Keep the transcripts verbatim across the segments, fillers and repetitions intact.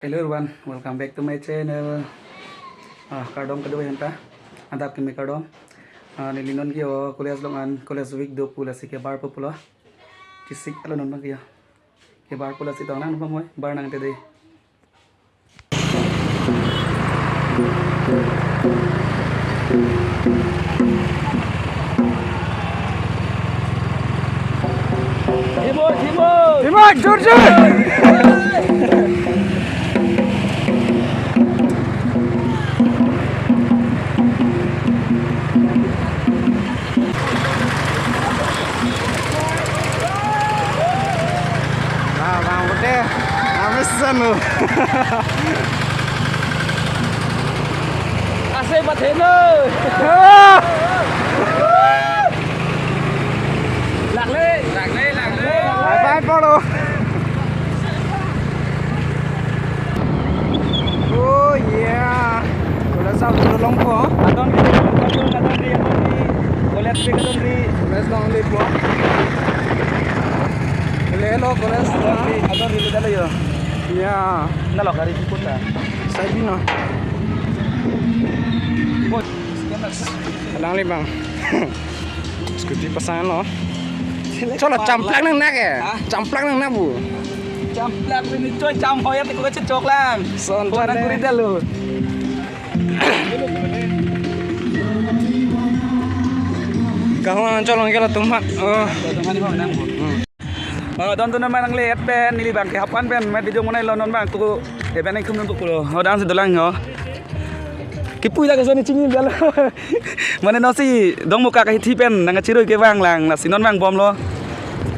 Hello everyone, welcome back to my channel. Ah, kardom kadokave aphanta. Adap kimi kardom. Ah, neli non ke o college along an, college week do pu lasi kebar po pulo. Kisik alo non abang ke o. Kebar po lasi tong nang nang mo, bar nang te dei. Himo, himo. Himo, jor, jor. Ah, bang, pute. Amis anu. Ase patheno. Ah! Lagle, lagle, lagle. Bye bye, poro. Oh yeah. College along po. Adon ri, adon ri, adon ri. College ke adon ri. College along le po. Le lo college. Adon ri, adon ri le dalo yo. Yeah. Nalo gari ikut ta. Sai bino. Alang le bang. Scooty pasang lo. Cholo, champlak nang nak eh. Hah? Champlak nang nak bu. Champlak ini coy, cham hoyat ko chechok lang. Son. Kona kuri dalo. Kahong cholo ke lo tumat. Oh. Tumat ni bang nang bu. Hmm. Oh, don tu non abang nang le-et pen, neli abang ke hapan pen, met video monai lo non abang tu, eh, pen ikum non tu kulo. Oh, dan si dolang ho. Kipu ida ke soni chini dalo. Mane non si Dongmukak ahithi pen nang chirui ke vang lang, lasi non vang bom lo.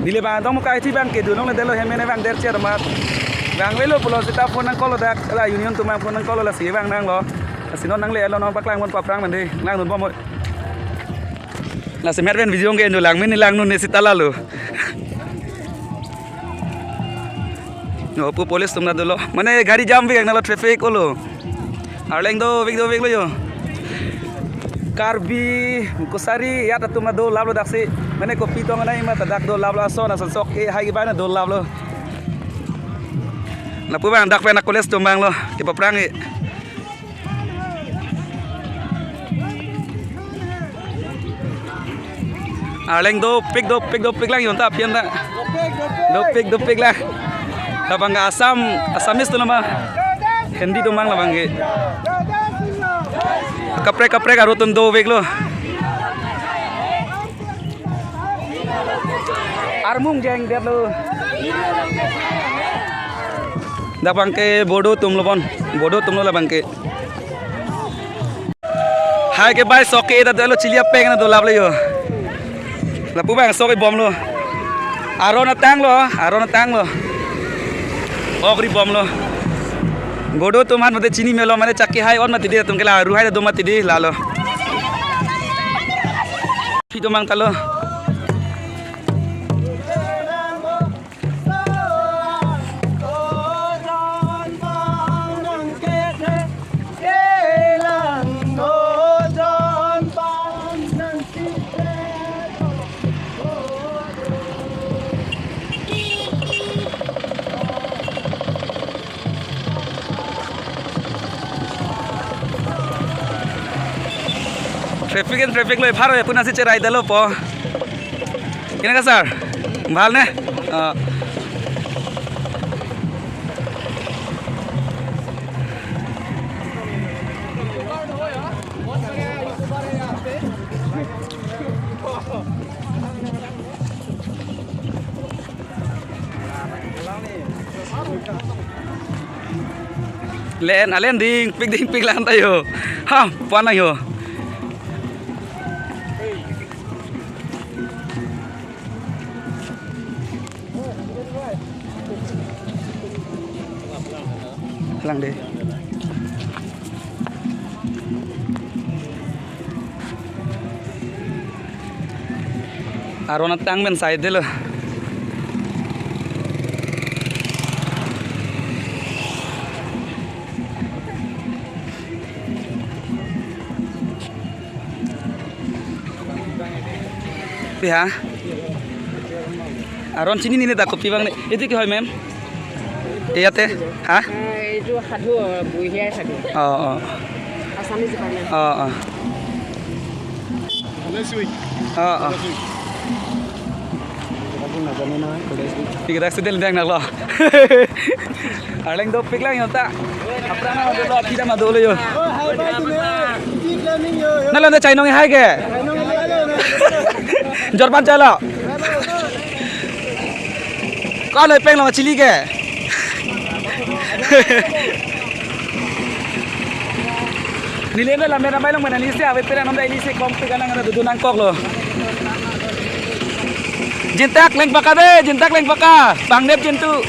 Neli abang Dongmukak ahithi abang ke dun long le dalo, hem mene abang der cher mat. Vang velo pulo seta phone nang call lo dak, la union atum abang phone nang call lo, lasi vang nang lo. Lasi non nang le lo non paklang mon paprang mande, lang dun bom mo. Lasi met pen video ke do lang, mene lang non ne seta lalo. No, pu police atum ta dolo. Mane gari jam vek nalo, traffic olo. Arleng dovek dovek lo yo. Karbi, Kachari, ya ta atum ta dolap lo daksi. Mane kopi tong nai ma ta dak dolap lo, ason ason sok e hai ke bang na dolap lo. Lapu abang dak pen a college atum abang lo. Kepaprang e. Arleng dopik, dopik, dopik lang yonta apian ta. Dopik, dopik lang. Labang ke Assam, Assamese atum nama. Hindi atum abang labang ke. Kaprek, kaprek arlo atum dovek lo. Armung jeng det lo. Dak abang ke Bodo atum lo bon. Bodo atum lo labang ke. Hai ke bai sok ke ida dolo, chili apeng na dolap lo yo. Lapu abang sok ke bom lo. Aron atang lo, aron atang lo. Ok ri bom lo. Bodo atum aphan mate chini melo mane chakki hai on mati dei atum ke la ru hai do mati dei lalo. Phi do mang ta lo. Traffic and traffic lo, ephar ya kuna si cherai dalo po. Kina ka sir? Bhal ne? Ah. Len, alen dingpik dingpik lang ta yo. Ha, puan lang yo. Lang dei. Aron atang pen side lo. Pi ha? Aron chini nini dak kopi abang ne. Itu ki hoi, ma'am? Iya te. Ha? Sadhu, bui he sadhu. Oh, oh. Assamese department. Oh, oh. Oh, oh. Tik tak sedel deng nak lo. Arleng dopik lang yonta. Apra na dolo, kita ma dolo yo. Nalo na chainong hai ke. Jorpan chalo. Ko lo peng lo chili ke. Neli lo lamera mai long mana neli si ave pera nom dai neli si kom pega nang ada dudu nangkok lo. Jintak leng paka de, jintak leng paka. Pangnep jintu.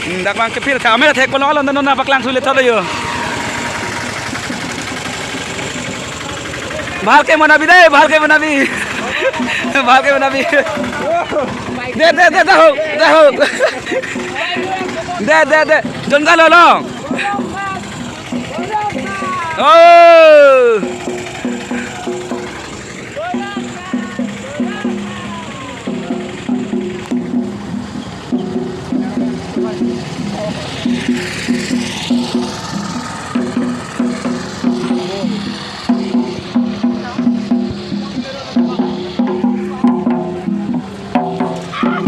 Hmm, dak bang kepil kamera thek polo lo nana paklang sulit thot yo. Bhalke banabi de, bhalke banabi. Bhalke banabi. De, de, de, de ho, de ho. De, de, de. Jon ka lo long. Oh.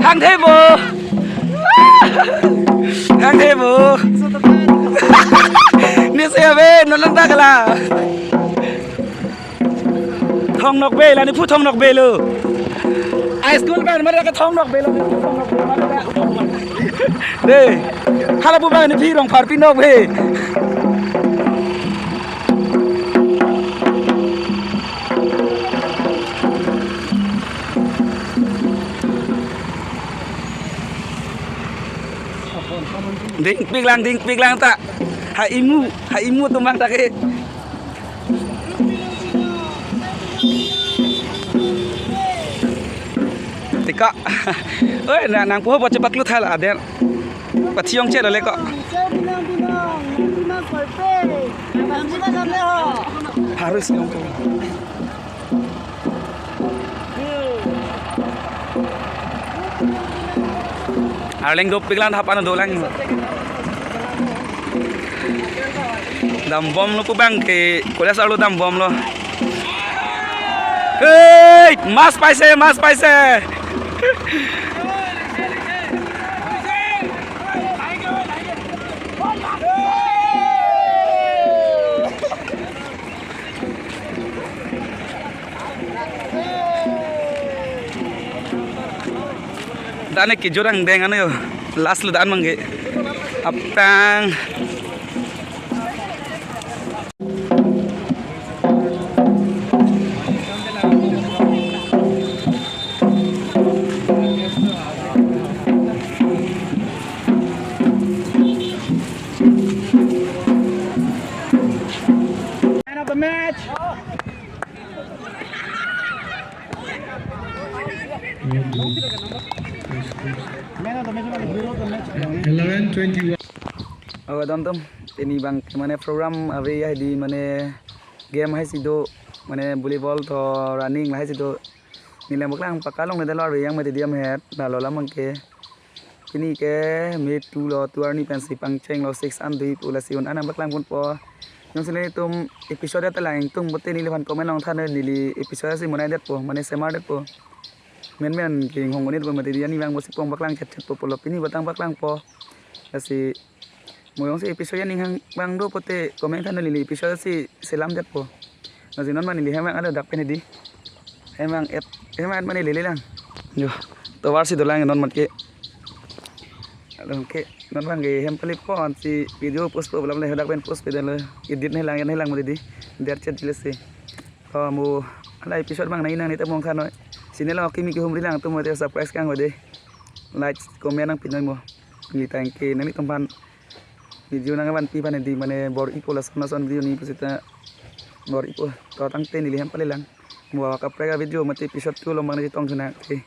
Hangthebo. Hangthebo. Ni se ave, non lang ta kala. Thong nok be, la ni phu thong nok be lo. High school pen mara ka thong nok be lo, ni phu thong nok be, mara ka. De, hala bu ba ni phi rong phar pi nok be. Dingpik lang, dingpik lang ta. Ha imu, ha imu atum bang ta ke. Tika. Oi, na nang puho baca paklu thal aden. Pathiong cek le ko. Harus yang. Arleng dopik lang hapan dolang. Dambom lo pu bang ke college arlo dambom lo. Hey, mas paise, mas paise. Dan ke jurang deng ano yo. Last lo dan mangge. Aptang. Man of the match. Man of the match, man of the match. Eleven twenty-one. Oh, dam dam. Pini bang mane program ave ya di mane game hai si do, mane volleyball to running lahai si do. Neli paklang paklang ne dalo ave yang mati diam het dalo lamang ke. Pini ke May two lo, two arni pensi pangcheng lo, six an dui pu lasi un-an nangpaklang ponpo. Jongsi nelitum episode ta lang tung pote neliphan comment along than neli episode si monai detpo, mane semar detpo. Men men ke hong unit po mati dia ni bang bosi pong paklang chet chet po pulo pini batang paklangpo. Lasi mo jongsi episode aning hang bang do pote comment than neli episode si selam detpo. Lasi non mane neli hem bang ada dak pen di. Hem bang et, hem bang mane lele lang. Yo, tovar si dolang non mat ke. Alo ke non bang ke hem pali pon si video post po belum le dak pen post pe dan lo edit ne lang ne lang mati di. Der chet jelas si. To mo ala episode bang nai nang ni ta mong khan noi. Channel lo kimi ke humri lang to mo te subscribe kang de. Like, comment nangpi noi mo. Ni tang ke nanglitum aphan video nangvanpi aphan di mane bor-ipo lason lason video ni pusita bor-ipo to tangte neli hem pali lang. Mo kaprek a video mati episode two lo bang nangchetong thunang te.